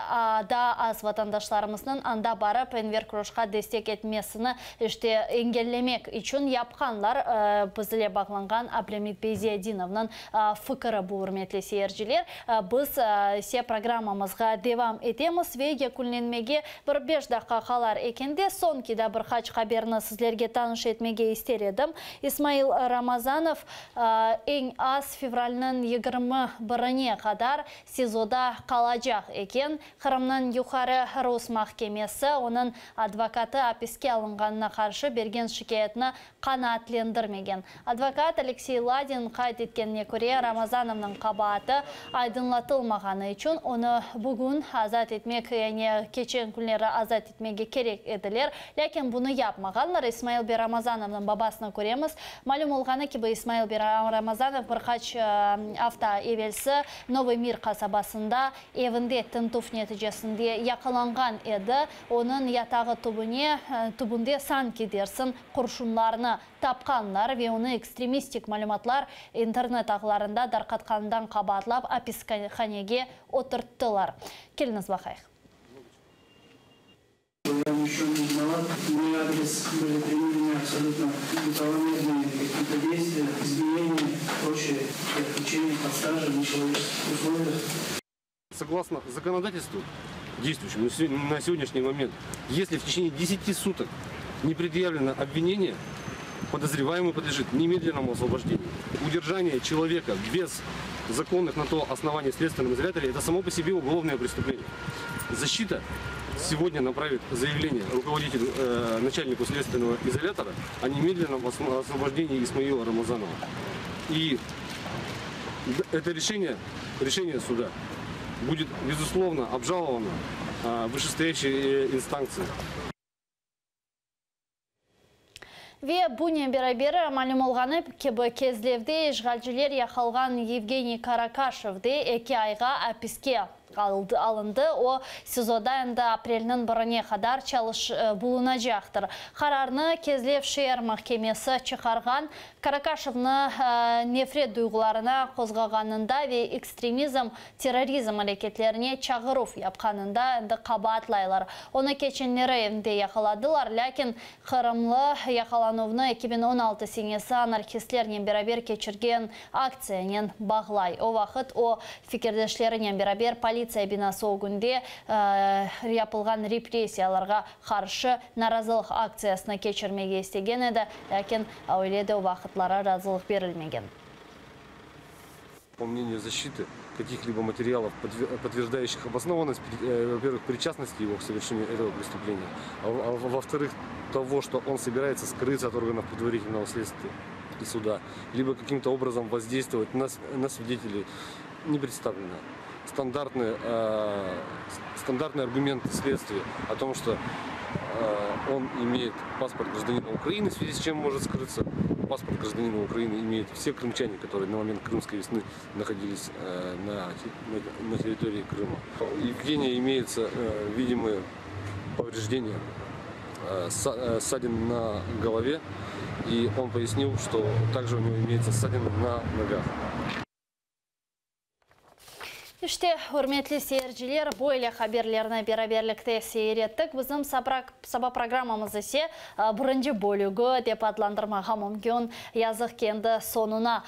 daa az vatandaşlarımıznıñ anda barıp Enver Kroşqa destek etmesini işte engellemek içün yapqanlar, biz ile bağlanğan Ablâmit bey Ziyadinovnıñ fikiri bu, ürmetli seyirciler. Biz ise programmamızğa devam etemiz ve yekünlenmege bir beş daqqa qalar ekende soñki da bir qaç haberni sizlerge tanış etmege ister edim. İsmail Ramazanov eñ az fevralniñ 21-ine qadar SİZOda qalacaq eken. Qırımnıñ Yuqarı rus mahkemesi onıñ advokatı apiske alınğanına qarşı bergen şikâyetini qanaatlendirmegen. Advokat Aleksey Ladin qayd etkenine köre, Ramazanovnıñ qabaatı aydınlatılmağanı içün onı bugün azat etmek, yani keçen künleri azat etmege kerek ediler, lâkin bunı yapmağanlar. İsmail bey Ramazanovnıñ babasını köremiz. Malüm olğanı kibi, İsmail bey Ramazanov bir qaç afta evelsi Novıy Mir qasabasında evinde tintüv neticesinde yaqalanğan edi. Onıñ yatağı tübüne, tübünde sanki dersiñ qurşunlarnı tapqanlar ve onı ekstremistik malümatlar internet ağlarında darqatqanından qabaatlap apishanege oturttılar. Keliñiz baqayıq. Я ничего не виноват. В мой адрес были применены абсолютно неправомерные какие-то действия, избиения, прочее, заключение под стражей в нечеловеческих условиях. Согласно законодательству, действующему на сегодняшний момент, если в течение 10 суток не предъявлено обвинение, подозреваемый подлежит немедленному освобождению. Удержание человека без законных на то оснований в следственном изоляторе – это само по себе уголовное преступление. Защита сегодня направит заявление руководителю, э, начальнику следственного изолятора о немедленном освобождении Исмаила Рамазанова. И это решение, решение суда будет, безусловно, обжаловано э, вышестоящей э, инстанции. Ve bunen beraber malüm olğanı kibi Kezlevde işğalciler yaqalğan Yevgeniy Karakaşev de eki ayğa apiske alındı. O, SİZOda endi aprelniñ birine qadar çalış bulunacaqtır. Qararnı Kezlev şeer mahkemesi çıqarğan. Karakaşevni nefret duyğularına qozğağanında ve ekstremizm, terrorizm areketlerine çağıruv yapqanında endi qabaatlaylar. Onı keçenleri evinde yaqaladılar, lâkin qırımlı yaqalanuvnı 2016 senesi anarhistlernen beraber keçirgen aktsiyanen bağlay. O vaqıt o, fikirdeşlerinen beraber politsiya binası ögünde yapılğan repressiyalarğa qarşı narazılıq aktsiyasını keçirmege istegen edi, lâkin öyle de o vaqıtları razılıq berilmegen. По мнению защиты, каких-либо материалов, подтверждающих обоснованность, э, во-первых, причастности его к совершению этого преступления, а, а во-вторых, того, что он собирается скрыться от органов предварительного следствия и суда, либо каким-то образом воздействовать на, на свидетелей, не представлено. Стандартные, э, стандартные аргументы следствия о том, что э, он имеет паспорт гражданина Украины, в связи с чем может скрыться. Паспорт гражданина Украины имеют все крымчане, которые на момент Крымской весны находились э, на, на, на территории Крыма. У Евгения имеются э, видимые повреждения, э, ссадин на голове, и он пояснил, что также у него имеется ссадина на ногах. İşte, ürmetli seyirciler, böyle haberlerni beraberlikte seyir ettik. Bizim saba programmamız ise birinci bölügi dep adlandırmağa mümkün. Yazıq ki, endi soñuna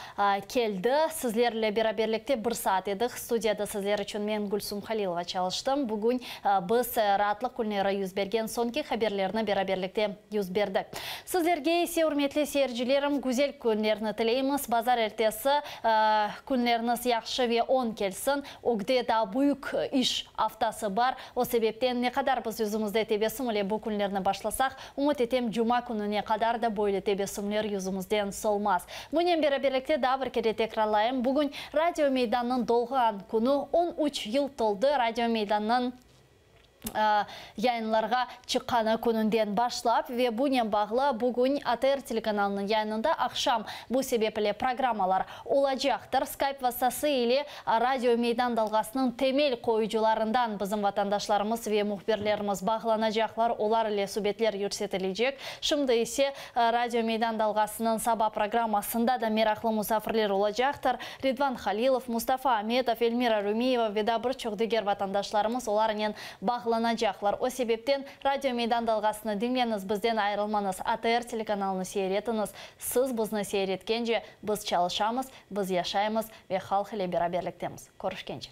keldi. Sizlerle beraberlikte bir saat edik. Studiyada sizler içün men Gülsum Halilova çalıştım. Bugün biz raatlıq künleri yüz bergen soñki haberlerni beraberlikte yüz berdik. Sizlerge ise, ürmetli seyircilerim, güzel künlerni tileymiz. Bazar ertesi künleriñiz yahşı ve oñ kelsin. Ögde daa büyük iş aftası bar. O sebepten ne qadar biz yüzümizde tebessüm ile bu künlerni başlasaq, ümüt etem cuma kününe qadar da böyle tebessümler yüzümizden solmaz. Bunen beraberlikte daa bir kere tekrarlayım. Bugün Radio Meydannıñ doğğan künü 13 yıl toldı Radio Meydannıñ. Yayınlarğa çıqqanı kününden başlap ve bunen bağlı bugün ATR telekanalınıñ yayınında aqşam bu sebep ile programmalar olacaqtır. Skype vastası ile Radio Meydan dalğasınıñ temel qoyucılarından bizim vatandaşlarımız ve mühbirlerimiz bağlanacaqlar, olar ile subetler yürsetilecek. Şimdi ise Radio Meydan dalğasınıñ saba programmasında da meraqlı musafirler olacaqtır. Ridvan Halilov, Mustafa Ametov, Elmira Rümiyeva ve daa bir çoq diger vatandaşlarımız olarnen bağlanacaqlar. O sebepten Radio Meydan dalğasını diñleñiz, bizden ayırılmañız, ATR telekanalını seyir etiñiz. Siz bizni seyir etkence, biz çalışamız, biz yaşaymız ve halq ile beraberliktemiz. Körüşkence.